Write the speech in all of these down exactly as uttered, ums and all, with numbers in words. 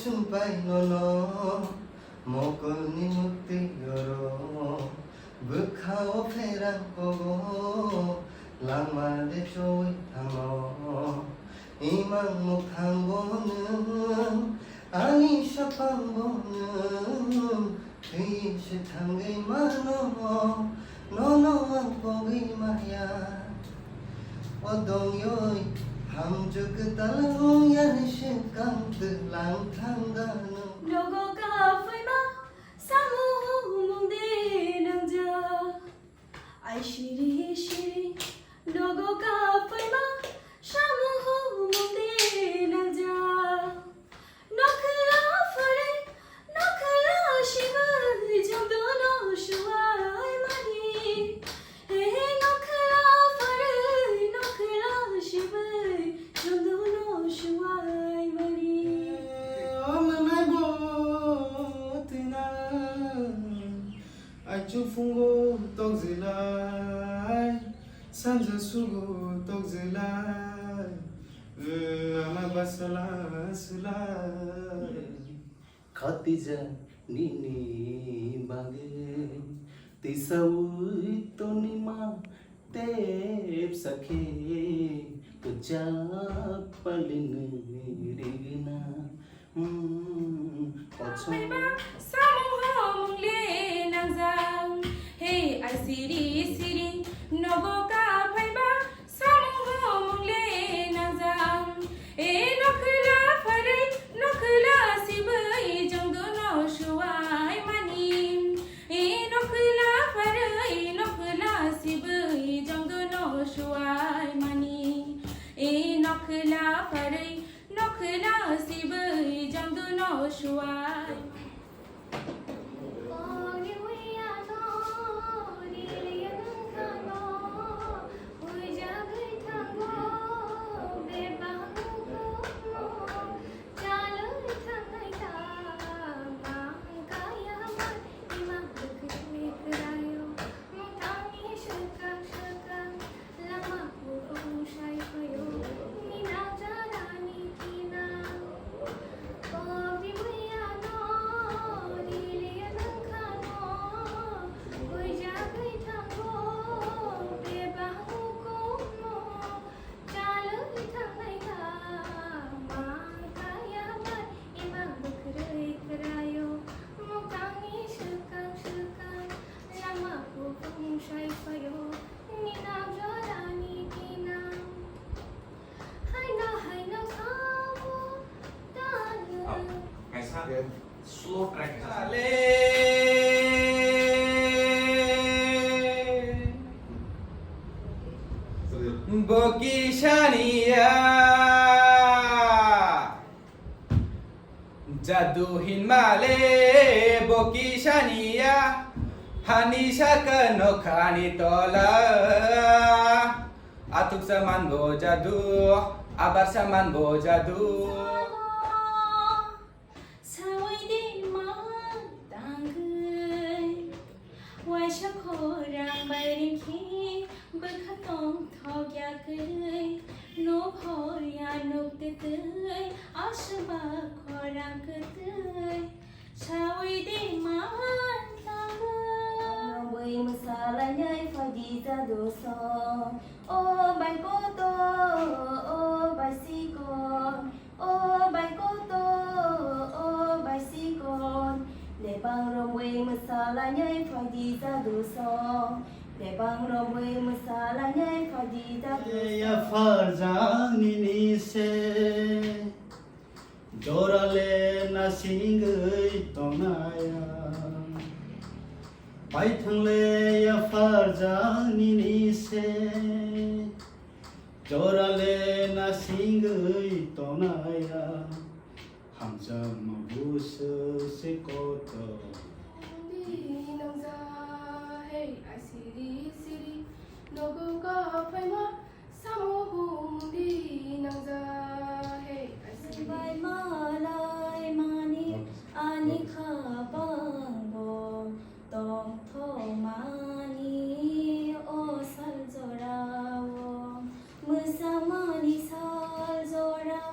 Pai nono mokolni mukti oro, bwkhao pherang kogo, lama de choi thango. Imang mukhang bo nwng, ani sapang bo nwng, twi se thangwi mano, nono ang pogwi maya. O dongyoi hamjwk kwtal wng yani swkang twlang thang da nwng. Nogo kaphaima samung mungde nangjak. Ai siri siri nogo kaphaima samung mungde nangjak. Nokhla pharwi, nokhla sibwi, jongdono suwai mani. He, he, nokhla pharwi, nokhla sibwi, jongdono suwai mani. O manai bo twina, aichu phungo tokjilai, sanja sugo tokjilai. Ama basala sula. Khatija nini bagwi tisaui tonima tep sakhe kwchak palini rigna. Hmm, ochom. Samung ho mungle nangjang. Hey, ai siri siri nogo kaphaiba. Samung mung le nangjang. E nokhla pharwi, nokhla sibwi, jongdono suwai mani. E nokhla pharwi, nokhla sibwi, jongdono suwai mani. E nokhla pharwi, nokhla sibwi, jongdono suwai. Lama kubung sai phayo, nini najarani tina. O bibuya no, riliya nangkhano, buijagwi thango, bebak hukumo, chalwi thangnai lama kaya bai, imang bwkrwi kwrayo, mukangni swkang swkang, lama kubung sai phayo. Nina jorani kinang. Haino, haino thabo tano. Oh, kaisa slow track kaisa. Ale. Bo kisaniya. Jadu hinmale bo kisaniya, hani saka nokhani tola. Atuk saman bo jadu, abar saman bo jadu. Sawi di ma tangwi. Waisa khorang bai ringkhi, bwkha tongthok ya kwrwi, nuk hor ya nuk twtwi, aswba khorang kwtwi, sawi di man tangwi. Romwi mwsalainai phaidi jadu song, o bai koto, o bai sikon. O bai koto, o bai sikon, lebang romwi mwsalainai phaidi jadu song, lebang romwi mwsalainai phaidi jadu song. Yapharjak nini se, jorale nasingwi tongnaya. Baithang le yapharjak nini se, jorale nasingwi tongnaya, hamjakma busu se kotor. Di nangja, hey, ai siri siri, nogo kaphaima, samo hum di nangja, hey, ai siri. Bai malai mani ani khabang bo. Tongthokmani o sal jorao, mwsamani sal jora,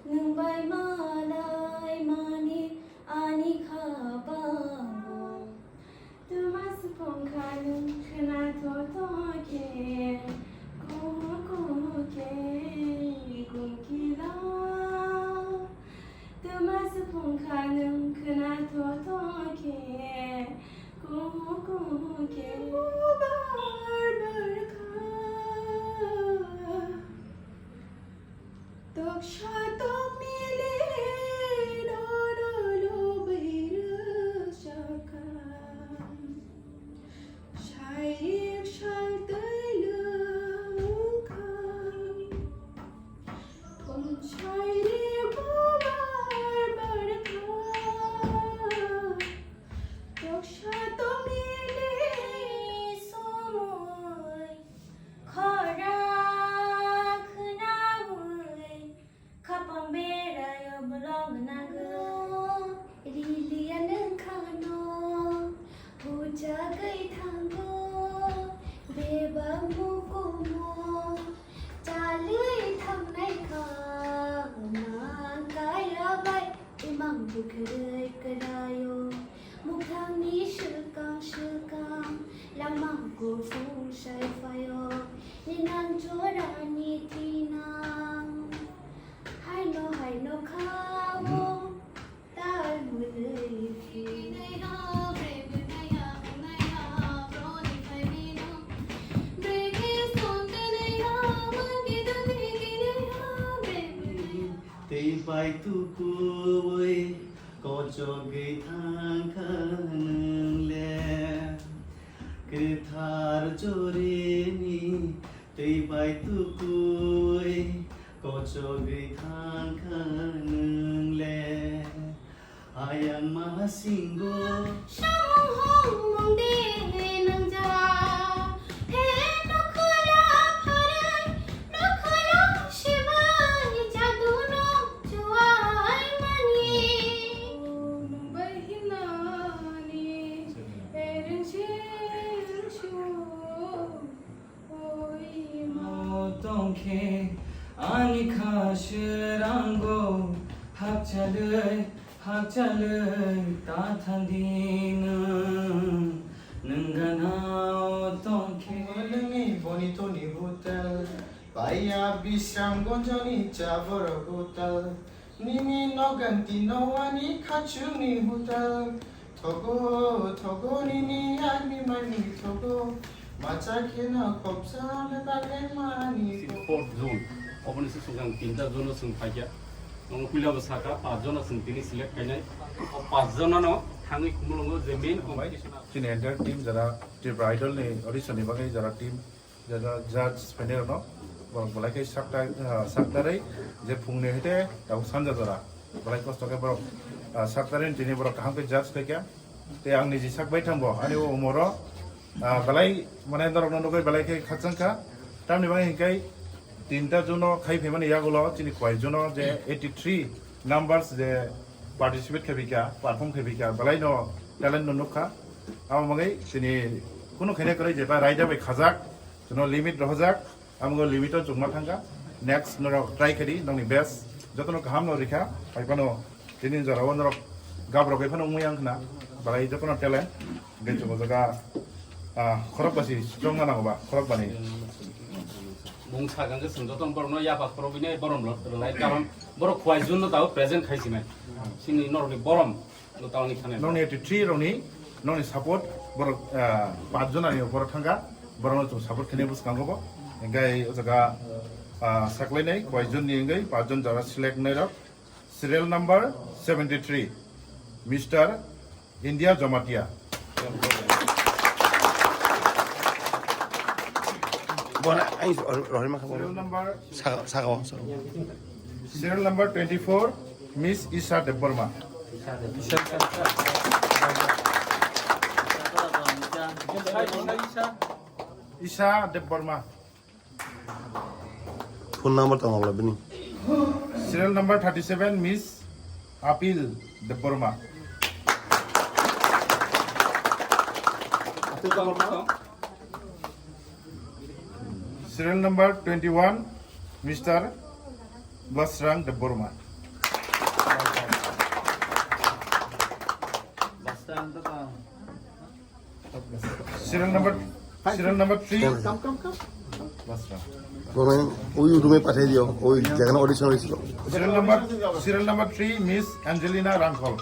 nwng bai malai mani Kwrwi kwraio, mukhangni swkang swkang, lama kuphur sai phaio, ninang jorani thinang. Haino haino khao, tal mwnwi phi. Tei bai tukuwi kochogwi thangkha nwng le, kwthar jorini tei bai tukuwi kochogwi thangkha nwng le. Ayang masingo. Samung hongmung de nangja. He nokhola pharwi, nokhola sibai jaduno chuai mani. Nungbai hinani, ereng seng sio. Oi ma tongkhe ani kha srango, hakchalwi, hakchalwi ta thangdi nwng, nwng gana o tongkhe. Nini boni toni hotel, paiya Bisramganjni cha borok hotel. Nini nogan tino ani khachuni hotel. Thogo, thogo nini ani mani thogo. Macha kheno khopsa bebak lemani. Fourth zone. Oboni se sungkang tinta zone o sung phaikya. Nono puila bo saka, pas jona sung tini select khainai. O pas jona no thangwi khumulungo je main competition. Chini entire team jara Tripura Idol ni audition ni bagwi jara team judge phainai rokno borok belai khe sakta, ah, saktarwi je phungni hete tabuk sanja jora belai kosto khe borok, ah, saktarwi tini borok kaham khe judge khaikha. Tei ang niji sak bai thangbo ani o umoro, ah, belai mane norokno nugwi belai khe khakchangkha. Tamni bagwi hinkhe tinta juno khai phaimani yagulo chini khwai juno je eighty three numbers je participate khaiphaikha, perform khaiphaikha, belaino talent no nukha. Abo bagwi chini kunu khaina kwrwi je ba raida bai khajak, chwngno limit rohorjak, abo limit o chukma thangkha. Next norok try khaidi, nokni best, jotono kaham no rikha, phaiphano tini jorao norok gabrok phano wngwi ang khna, belai jotono talent, hwnkhe chwng o jaga, ah, khorok basi chongna nango ba, khorok bani. Mung sakang khe chwng jotono borokno yapha khorok bini borom rwlai, karon borok khwai jun no tabuk present khai sinai, chini norokni borom. Nokni eighty three rokni, nokni support, borok, ah, pas jona ni borok thangkha, borokno chwng support khainai bwskango bo. Hinkhe o jaga, ah, saklainai, koi jon ni wngwi pas jon jora select wngnai rok. Serial number seventy three, Mister India Jamatia. Bona, ai, rohima kha. Serial number, saga, saga, saga. Serial number twenty four, Miss Isha Debbarma. Isha Debbarma. Phone number tong wala bini. Serial number thirty seven, Miss Apil Debbarma. Serial number twenty one, Mister Basrang Debbarma. Serial number, serial number three. Come, come, come. Basrang. Romain, ওই রুমে পাঠিয়ে দিও, ওই যেখানে অডিশন হয়েছিল। Serial number, serial number three, Miss Angelina Rangkhol.